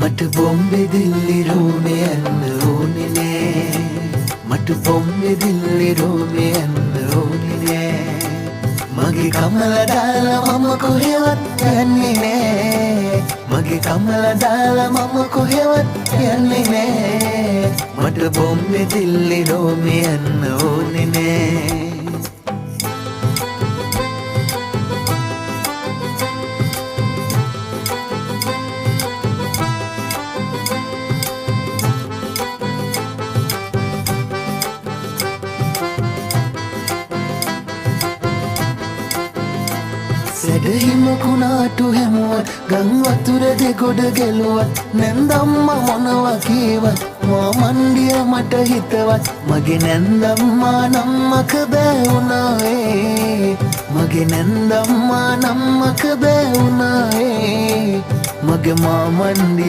මට බොම්බේ දිල්ලි රෝමේ යන්න ඕනේ නෑ. මට බොම්බේ දිල්ලි රෝමේ යන්න ඕනේ නෑ. මගේ කමල දාලා මම කොහෙවත් යන්නේ නෑ. මගේ කමල දාලා මම කොහෙවත් යන්නේ නෑ. මට බොම්බේ දිල්ලි රෝමේ යන්න ඕනේ නෑ. සැඩහිම කුණාටු හැමුවත්, ගං වතුර දෙගොඩ ගැලුවත්, නැන්දම්ම මොනවා කීවත්, මා මණ්ඩිය මට හිතවත්. මගේ නැන්දම්මා නම්මක බෑ වුණා ඒ. මගේ නැන්දම්මා නම්මක බෑ වුණා ඒ. මගේ මාමණ්ඩිය